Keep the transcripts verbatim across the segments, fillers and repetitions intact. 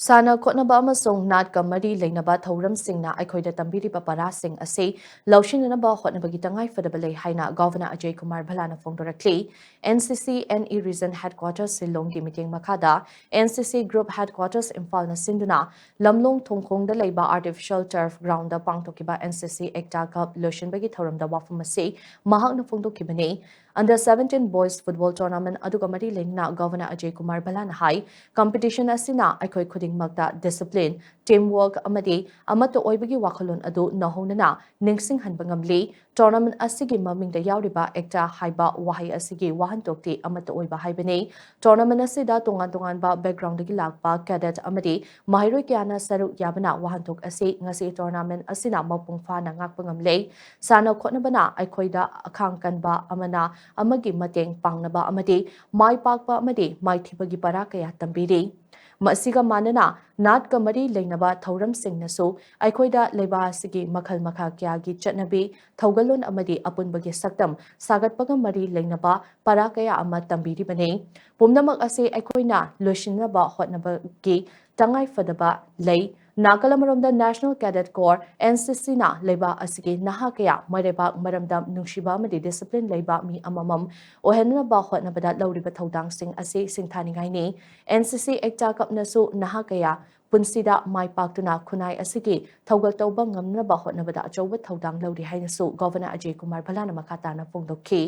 ꯁꯥꯟꯅ ꯈꯣꯠꯅꯕ ꯑꯃꯁꯨꯡ ꯅꯥꯠꯀ ꯃꯔꯤ ꯂꯩꯅꯕ ꯊꯧꯔꯝꯁꯤꯡꯅ ꯑꯩꯈꯣꯏꯗ ꯇꯝꯕꯤꯔꯤꯕ ꯄꯔꯥꯁꯤꯡ ꯑꯁꯤ ꯂꯧꯁꯤꯟꯅꯅꯕ ꯍꯣꯠꯅꯕꯒꯤ ꯇꯉꯥꯏ ꯐꯗꯕ ꯂꯩ ꯍꯥꯏꯅ ꯒꯣꯚꯔꯅꯔ ꯑꯖꯌ ꯀꯨꯃꯥꯔ ꯚꯜꯂꯥꯅ ꯐꯣꯡꯗꯣꯔꯛꯂꯤ꯫ NCC NE Region Headquarters ꯁꯤꯂꯣꯡꯒꯤ ꯃꯤꯠꯌꯦꯡ ꯃꯈꯥꯗ NCC Group Headquarters ꯏꯝꯐꯥꯜꯅ ꯁꯤꯟꯗꯨꯅ ꯂꯝꯂꯣꯡ ꯊꯣꯡꯈꯣꯡꯗ ꯂꯩꯕ Artificial Turf Groundꯗ ꯄꯥꯡꯊꯣꯛꯈꯤꯕ NCC Ekta Cup ꯂꯣꯏꯁꯤꯟꯕꯒꯤ ꯊꯧꯔꯝꯗ ꯋꯥꯐꯝ ꯑꯁꯤ ꯃꯍꯥꯛꯅ ꯐꯣꯡꯗꯣꯛꯈꯤꯕꯅꯤ꯫ Under seventeen Boys Football Tournament ꯑꯗꯨꯒ ꯃꯔꯤ ꯂꯩꯅꯅ ꯒꯣꯚꯔꯅꯔ ꯑꯖꯌ ꯀꯨꯃꯥꯔ ꯚꯜꯂꯥꯅ ꯍꯥꯏ, competition ꯑꯁꯤꯅ ꯑꯩꯈꯣꯏ ꯈꯨꯗꯤꯡꯃꯛꯇ discipline, team work ꯑꯃꯗꯤ ꯑꯃꯠꯇ ꯑꯣꯏꯕꯒꯤ ꯋꯥꯈꯜꯂꯣꯟ ꯑꯗꯨ ꯅꯧꯍꯧꯅꯅ ꯅꯤꯡꯁꯤꯡꯍꯟꯕ ꯉꯝꯂꯤ꯫ Tournament ꯑꯁꯤꯒꯤ ꯃꯃꯤꯡꯗ ꯌꯥꯎꯔꯤꯕ Ekta ꯍꯥꯏꯕ ꯋꯥꯍꯩ ꯑꯁꯤꯒꯤ ꯋꯥꯍꯟꯊꯣꯛꯇꯤ ꯑꯃꯠꯇ ꯑꯣꯏꯕ ꯍꯥꯏꯕꯅꯤ꯫ Tournament ꯑꯁꯤꯗ ꯇꯣꯉꯥꯟ ꯇꯣꯉꯥꯟꯕ backgroundꯗꯒꯤ ꯂꯥꯛꯄ cadet ꯑꯃꯗꯤ ꯃꯍꯩꯔꯣꯏ ꯀꯌꯥꯅ ꯁꯔꯨꯛ ꯌꯥꯕꯅ ꯋꯥꯍꯟꯊꯣꯛ ꯑꯁꯤ ꯉꯁꯤ tournament ꯑꯁꯤꯅ ꯃꯄꯨꯡ ꯐꯥꯅ ꯉꯥꯛꯄ ꯉꯝꯂꯦ꯫ ꯁꯥꯟꯅ ꯈꯣꯠꯅꯕꯅ ꯑꯩꯈꯣꯏꯗ ꯑꯈꯥꯡ ꯀꯟꯕ ꯑꯃꯅ ꯑꯃꯒꯤ ꯃꯇꯦꯡ ꯄꯥꯡꯅꯕ ꯑꯃꯗꯤ ꯃꯥꯏ ꯄꯥꯛꯄ ꯑꯃꯗꯤ ꯃꯥꯏꯊꯤꯕꯒꯤ ꯄꯔꯥ ꯀꯌꯥ ꯇꯝꯕꯤꯔꯤ꯫ ꯃꯁꯤꯒ ꯃꯥꯟꯅꯅ ꯅꯥꯠꯀ ꯃꯔꯤ ꯂꯩꯅꯕ ꯊꯧꯔꯝꯁꯤꯡꯅꯁꯨ ꯑꯩꯈꯣꯏꯗ ꯂꯩꯕꯥꯛ ꯑꯁꯤꯒꯤ ꯃꯈꯜ ꯃꯈꯥ ꯀꯌꯥꯒꯤ ꯆꯠꯅꯕꯤ, ꯊꯧꯒꯜꯂꯣꯟ ꯑꯃꯗꯤ ꯑꯄꯨꯟꯕꯒꯤ ꯁꯛꯇꯝ ꯁꯥꯒꯠꯄꯒ ꯃꯔꯤ ꯂꯩꯅꯕ ꯄꯔꯥ ꯀꯌꯥ ꯑꯃ ꯇꯝꯕꯤꯔꯤꯕꯅꯤ꯫ ꯄꯨꯝꯅꯃꯛ ꯑꯁꯤ ꯑꯩꯈꯣꯏꯅ ꯂꯣꯏꯁꯤꯟꯅꯕ ꯍꯣꯠꯅꯕꯒꯤ ꯇꯉꯥꯏ ꯐꯗꯕ ꯂꯩ꯫ ꯅꯥꯀꯜ ꯑꯃꯔꯣꯝꯗ National Cadet Corps, NCCꯅ ꯂꯩꯕꯥꯛ ꯑꯁꯤꯒꯤ ꯅꯍꯥ ꯀꯌꯥ ꯃꯔꯩꯕꯥꯛ, ꯃꯔꯝꯗꯝ ꯅꯨꯡꯁꯤꯕ ꯑꯃꯗꯤ discipline ꯂꯩꯕ ꯃꯤ ꯑꯃꯃꯝ ꯑꯣꯏꯍꯟꯅꯕ ꯍꯣꯠꯅꯕꯗ ꯂꯧꯔꯤꯕ ꯊꯧꯗꯥꯡꯁꯤꯡ ꯑꯁꯤ ꯁꯤꯡꯊꯥꯅꯤꯡꯉꯥꯏꯅꯤ꯫ NCC Ekta Cupꯅꯁꯨ ꯅꯍꯥ ꯀꯌꯥ ꯄꯨꯟꯁꯤꯗ ꯃꯥꯏ ꯄꯥꯛꯇꯨꯅ ꯈꯨꯟꯅꯥꯏ ꯑꯁꯤꯒꯤ ꯊꯧꯒꯜ ꯇꯧꯕ ꯉꯝꯅꯕ ꯍꯣꯠꯅꯕꯗ ꯑꯆꯧꯕ ꯊꯧꯗꯥꯡ ꯂꯧꯔꯤ ꯍꯥꯏꯅꯁꯨ ꯒꯣꯚꯔꯅꯔ ꯑꯖꯌ ꯀꯨꯃꯥꯔ ꯚꯜꯂꯥꯅ ꯃꯈꯥ ꯇꯥꯅ ꯐꯣꯡꯗꯣꯛꯈꯤ꯫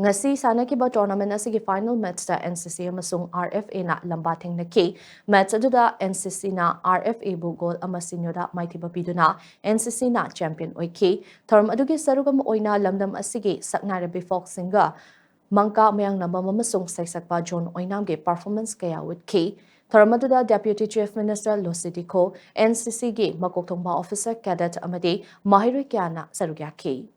ꯉꯁꯤ ꯁꯥꯟꯅꯈꯤꯕ tournament ꯑꯁꯤꯒꯤ final matchꯇ NCC ꯑꯃꯁꯨꯡ RFAꯅ ꯂꯝꯕꯥ ꯊꯦꯡꯅꯈꯤ꯫ Match ꯑꯗꯨꯗ NCCꯅ RFAꯕꯨ goal ꯑꯃ ꯁꯤꯅꯣꯗ ꯃꯥꯏꯊꯤꯕ ꯄꯤꯗꯨꯅ NCCꯅ champion ꯑꯣꯏꯈꯤ꯫ ꯊꯧꯔꯝ ꯑꯗꯨꯒꯤ ꯁꯔꯨꯛ ꯑꯃ ꯑꯣꯏꯅ ꯂꯝꯗꯝ ꯑꯁꯤꯒꯤ ꯁꯛꯅꯥꯏꯔꯕꯤ folk singer ꯃꯪꯀꯥ ꯃꯌꯥꯡꯅꯥꯝꯕꯝ ꯑꯃꯁꯨꯡ ꯁꯩꯁꯛꯄ ꯖꯣꯟ ꯑꯣꯏꯅꯥꯝꯒꯤ performance ꯀꯌꯥ ꯎꯠꯈꯤ꯫ ꯊꯧꯔꯝ ꯑꯗꯨꯗ Deputy Chief Minister ꯂꯣꯁꯤ ꯗꯤꯈꯣ, NCCꯒꯤ ꯃꯀꯣꯛ ꯊꯣꯡꯕ officer, cadet ꯑꯃꯗꯤ ꯃꯍꯩꯔꯣꯏ ꯀꯌꯥꯅ ꯁꯔꯨꯛ ꯌꯥꯈꯤ꯫